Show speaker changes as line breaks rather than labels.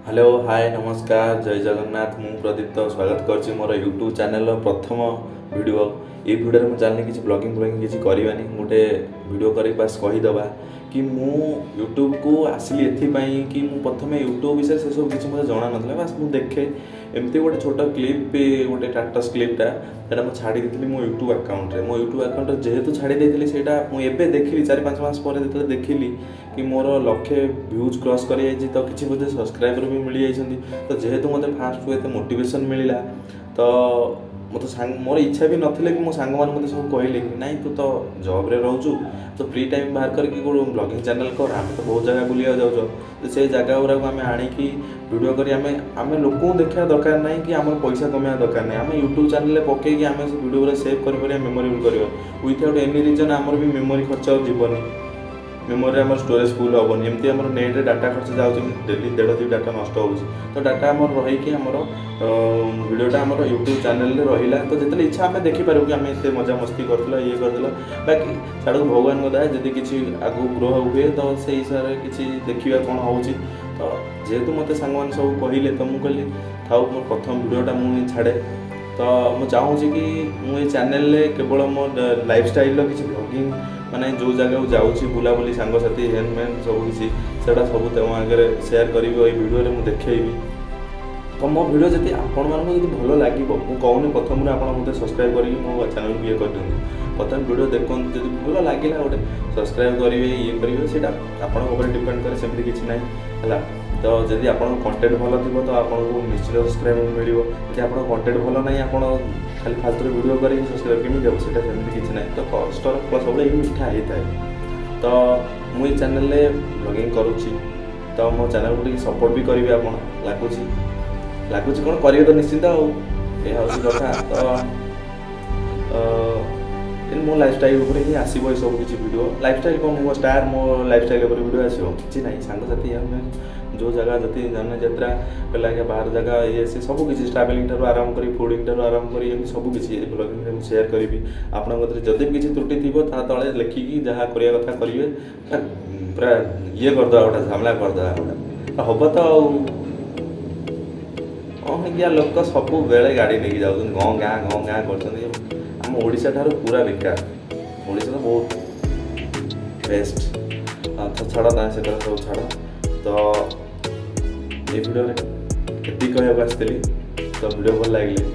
Hello, ହାଏ, ନମସ୍କାର, ଜୟ ଜଗନ୍ନାଥ। ମୁଁ ପ୍ରଦୀପ୍ତ, ସ୍ୱାଗତ କରୁଛି ମୋର ୟୁଟ୍ୟୁବ୍ ଚ୍ୟାନେଲ୍ର ପ୍ରଥମ ଭିଡ଼ିଓ। ଏଇ ଭିଡ଼ିଓରେ ମୁଁ ଜାଣିନି କିଛି ବ୍ଲଗିଂ ଫ୍ଲଗିଂ କିଛି କରିବାନି। ଗୋଟେ ଭିଡ଼ିଓ କରିକି ବାସ୍ କହିଦେବା କି ମୁଁ ୟୁଟ୍ୟୁବକୁ ଆସିଲି ଏଥିପାଇଁ କି ମୁଁ ପ୍ରଥମେ ୟୁଟ୍ୟୁବ୍ ବିଷୟରେ ସେସବୁ କିଛି ମୋତେ ଜଣା ନଥିଲା। ବାସ୍ ମୁଁ ଦେଖେ ଏମିତି ଗୋଟେ ଛୋଟ କ୍ଲିପ୍ ବି, ଗୋଟେ ଷ୍ଟାଟସ୍ କ୍ଲିପ୍ଟା, ସେଇଟା ମୁଁ ଛାଡ଼ି ଦେଇଥିଲି ମୋ ୟୁଟ୍ୟୁବ୍ ଆକାଉଣ୍ଟରେ। ମୋ ୟୁଟ୍ୟୁବ୍ ଆକାଉଣ୍ଟରେ ଯେହେତୁ ଛାଡ଼ି ଦେଇଥିଲି, ସେଇଟା ମୁଁ ଏବେ ଦେଖିଲି, 4-5 ମାସ ପରେ ଯେତେବେଳେ ଦେଖିଲି କି ମୋର ଲକ୍ଷେ ଭ୍ୟୁଜ୍ କ୍ରସ୍ କରିଯାଇଛି, ତ କିଛି ବୋଧେ ସବସ୍କ୍ରାଇବର୍ ବି ମିଳିଯାଇଛନ୍ତି। ତ ଯେହେତୁ ମୋତେ ଫାଷ୍ଟରୁ ଏତେ ମୋଟିଭେସନ୍ ମିଳିଲା, ତ ମୋତେ ସାଙ୍ଗ, ମୋର ଇଚ୍ଛା ବି ନଥିଲେ ବି ମୋ ସାଙ୍ଗମାନେ ମୋତେ ସବୁ କହିଲେ କି ନାଇଁ, ତୁ ତ ଜବ୍ରେ ରହୁଛୁ, ତ ଫ୍ରି ଟାଇମ୍ ବାହାର କରିକି ଗୋଟେ ବ୍ଲଗିଂ ଚ୍ୟାନେଲ୍ କର। ଆମେ ତ ବହୁତ ଜାଗା ବୁଲିବାକୁ ଯାଉଛ, ତ ସେ ଜାଗା ଗୁଡ଼ାକୁ ଆମେ ଆଣିକି ଭିଡ଼ିଓ କରି ଆମେ ଲୋକଙ୍କୁ ଦେଖିବା ଦରକାର ନାହିଁ କି ଆମର ପଇସା କମେଇବା ଦରକାର ନାହିଁ। ଆମେ ୟୁଟ୍ୟୁବ୍ ଚ୍ୟାନେଲ୍ରେ ପକେଇକି ଆମେ ସେ ଭିଡ଼ିଓ ଗୁଡ଼ା ସେଭ୍ କରିପାରିବା, ମେମୋରେବଲ୍ କରିବା। ୱିଥାଉଟ୍ ଏନି ରିଜନ୍ ଆମର ବି ମେମୋରି ଖର୍ଚ୍ଚ ଯିବନି, ମେମୋରିରେ ଆମର ଷ୍ଟୋରେଜ୍ ଫୁଲ୍ ହେବନି। ଏମିତି ଆମର ନେଟ୍ରେ ଡାଟା ଖର୍ଚ୍ଚ ଯାଉଛି, ଡେଲି 1.5 ଜିବି ଡାଟା ନଷ୍ଟ ହେଉଛି। ତ ଡାଟା ଆମର ରହିକି ଆମର ଭିଡ଼ିଓଟା ଆମର ୟୁଟ୍ୟୁବ୍ ଚ୍ୟାନେଲ୍ରେ ରହିଲା, ତ ଯେତେବେଳେ ଇଚ୍ଛା ଆମେ ଦେଖିପାରିବୁ କି ଆମେ ଏତେ ମଜାମସ୍ତି କରିଥିଲ, ଇଏ କରିଥିଲ। ବାକି ଛାଡ଼କୁ ଭଗବାନଙ୍କ ଦୟା, ଯଦି କିଛି ଆଗକୁ ଗ୍ରୋ ହୁଏ ତ ସେଇ ହିସାବରେ କିଛି ଦେଖିବା କ'ଣ ହେଉଛି। ତ ଯେହେତୁ ମୋତେ ସାଙ୍ଗମାନେ ସବୁ କହିଲେ, ତ ମୁଁ କହିଲି ଥାଉ, ମୋର ପ୍ରଥମ ଭିଡ଼ିଓଟା ମୁଁ ହିଁ ଛାଡ଼େ। ତ ମୁଁ ଚାହୁଁଛି କି ମୁଁ ଏ ଚ୍ୟାନେଲରେ କେବଳ ମୋ ଲାଇଫଷ୍ଟାଇଲର କିଛି ବ୍ଲଗିଂ, ମାନେ ଯେଉଁ ଜାଗାକୁ ଯାଉଛି ବୁଲାବୁଲି, ସାଙ୍ଗସାଥି, ହେନ୍ ମେନ୍ ସବୁ କିଛି, ସେଇଟା ସବୁ ତୁମ ଆଗରେ ସେୟାର କରିବି। ଏଇ ଭିଡ଼ିଓରେ ମୁଁ ଦେଖେଇବି। ତ ମୋ ଭିଡ଼ିଓ ଯଦି ଆପଣମାନଙ୍କୁ ଯଦି ଭଲ ଲାଗିବ, ମୁଁ କହୁନି ପ୍ରଥମରୁ ଆପଣ ମୋତେ ସବସ୍କ୍ରାଇବ୍ କରିକି ମୋ ଚ୍ୟାନେଲକୁ ଇଏ କରିଦିଅନ୍ତୁ। ପ୍ରଥମେ ଭିଡ଼ିଓ ଦେଖନ୍ତୁ, ଯଦି ଭଲ ଲାଗିଲା ଗୋଟେ ସବସ୍କ୍ରାଇବ୍ କରିବେ, ଇଏ କରିବେ, ସେଇଟା ଆପଣଙ୍କ ଉପରେ ଡିପେଣ୍ଡ କରେ, ସେମିତି କିଛି ନାହିଁ, ହେଲା। ତ ଯଦି ଆପଣଙ୍କ କଣ୍ଟେଣ୍ଟ ଭଲ ଥିବ, ତ ଆପଣଙ୍କୁ ନିଶ୍ଚିତ ସବସ୍କ୍ରାଇବ୍ ମିଳିବ। ଯଦି ଆପଣଙ୍କ କଣ୍ଟେଣ୍ଟ ଭଲ ନାହିଁ, ଆପଣ ଖାଲି ଫାଲତୁରେ ଭିଡ଼ିଓ କରିକି ସବସ୍କ୍ରାଇବ୍ କେମିତି ହେବ? ସେଇଟା ସେମିତି କିଛି ନାହିଁ। ତ କଷ୍ଟର ଫଳ ସବୁବେଳେ ହିଁ ମିଠା ହେଇଥାଏ। ତ ମୁଁ ଏଇ ଚ୍ୟାନେଲରେ ବ୍ଲଗିଂ କରୁଛି, ତ ମୋ ଚ୍ୟାନେଲକୁ ଟିକେ ସପୋର୍ଟ ବି କରିବେ ଆପଣ। ଲାଗୁଛି, ଲାଗୁଛି କ'ଣ କରିବେ ତ ନିଶ୍ଚିନ୍ତ। ଆଉ ଏହା ହେଉଛି କଥା। ତ ମୋ ଲାଇଫଷ୍ଟାଇଲ୍ ଉପରେ ହିଁ ଆସିବ ଏସବୁ କିଛି ଭିଡ଼ିଓ। ଲାଇଫଷ୍ଟାଇଲ୍ କ'ଣ, ମୁଁ ଷ୍ଟାର୍, ମୋ ଲାଇଫଷ୍ଟାଇଲ୍ ଉପରେ ଭିଡ଼ିଓ ଆସିବ କିଛି ନାହିଁ। ସାଙ୍ଗସାଥି, ଆମେ ଯେଉଁ ଜାଗା ଯଦି ଯାତ୍ରା କଲା, ବାହାର ଜାଗା, ଇଏ ସେ ସବୁ କିଛି, ଟ୍ରାଭେଲିଂ ଠାରୁ ଆରମ୍ଭ କରି, ଫୁଡ଼ିଂ ଠାରୁ ଆରମ୍ଭ କରି, ଏମିତି ସବୁ କିଛି ବ୍ଲଗିଂରେ ମୁଁ ସେୟାର କରିବି। ଆପଣଙ୍କ କତିରେ ଯଦି ବି କିଛି ତ୍ରୁଟି ଥିବ, ତା ତଳେ ଲେଖିକି ଯାହା କରିବା କଥା କରିବେ। ପୁରା ଇଏ କରିଦେବା, ଗୋଟେ ଝାମେଲା କରିଦେବା ଗୋଟେ ହବ ତ। ଆଉ କ'ଣ ହେଇକି ଲୋକ ସବୁବେଳେ ଗାଡ଼ି ନେଇକି ଯାଉଛନ୍ତି, ଗଁ ଗାଁ ଗଁ ଗାଁ କରୁଛନ୍ତି। ଆମ ଓଡ଼ିଶା ଠାରୁ ପୁରା ବେକାର। ଓଡ଼ିଶା ତ ବହୁତ ବେଷ୍ଟ। ତ ଛାଡ଼ ନା, ସେ କଥା ସବୁ ଛାଡ଼। ତ ଏ ଭିଡ଼ିଓରେ ଏତିକି କହିବାକୁ ଆସିଥିଲି। ତ ଭିଡ଼ିଓ ଭଲ ଲାଗିଲେ